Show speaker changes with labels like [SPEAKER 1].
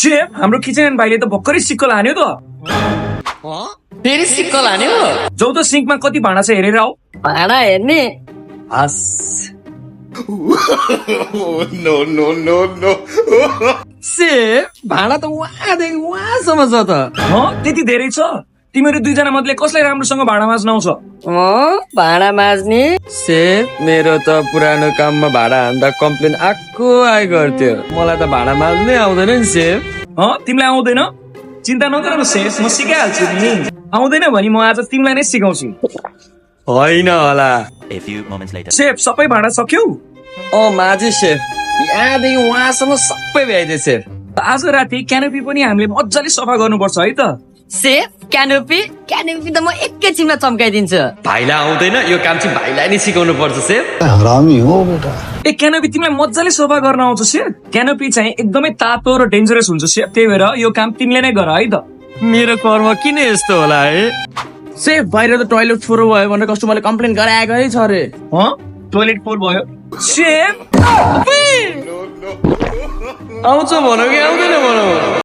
[SPEAKER 1] Chef हाम्रो kitchen भाइले त भर्खरै सिक्कल हान्यो त।
[SPEAKER 2] फेरि सिक्कल हान्यो।
[SPEAKER 1] जाऊ त सिङ्कमा कति भाँडा छ हेरेर आऊ।
[SPEAKER 2] भाँडा हेर्ने।
[SPEAKER 1] हस्
[SPEAKER 2] शेफ भाँडा त वहाँदेखि वहाँसम्म छ त।
[SPEAKER 1] त्यति धेरै छ? तिमीहरू दुईजना मध्ये कसलाई राम्रोसँग भाँडा माझ्न आउँछ?
[SPEAKER 2] भाँडा माझ्ने। शेफ मेरो त पुरानो काममा भाँडा हान्दा कम्प्लेन आएको आइ गर्थ्यो, मलाई त भाँडा माझ्नै आउँदैन नि शेफ।
[SPEAKER 1] तिमीलाई आउँदैन? चिन्ता नगर न शेफ, म सिकाइहाल्छु नि। आउँदैन भने म आज तिमीलाई नै सिकाउँछु।
[SPEAKER 2] होइन होला।
[SPEAKER 1] शेफ सबै भाँडा सक्यौ?
[SPEAKER 2] माझे शेफ, यहाँदेखि वहाँसम्म सबै भ्याइदिए शेफ।
[SPEAKER 1] आज राति क्यानोपी पनि हामीले मजाले सफा गर्नुपर्छ है त।
[SPEAKER 2] शेफ क्यानोपी त म एकैछिनमा चम्काइदिन्छु। भाइलाई आउँदैन, यो काम चाहिँ भाइलाई नै सिकाउनु पर्छ शेफ।
[SPEAKER 3] हरामी हो बेटा।
[SPEAKER 1] क्यानोपी तिमीलाई मजाले सफा गर्न आउँछ शेफ? क्यानोपी चाहिँ एकदमै तातो र डेन्जरस हुन्छ शेफ, त्यही भएर यो काम तिमीले नै गर है त।
[SPEAKER 2] मेरो कर्म किन यस्तो होला है?
[SPEAKER 4] शेफ बाहिर त टोइलेट फोहोर भयो भनेर कस्टमरले कम्प्लेन गराएकै छ रे।
[SPEAKER 1] टोइलेट फोहोर भयो? शेफ
[SPEAKER 2] आउँछ भनौ कि आउँदैन भनौ?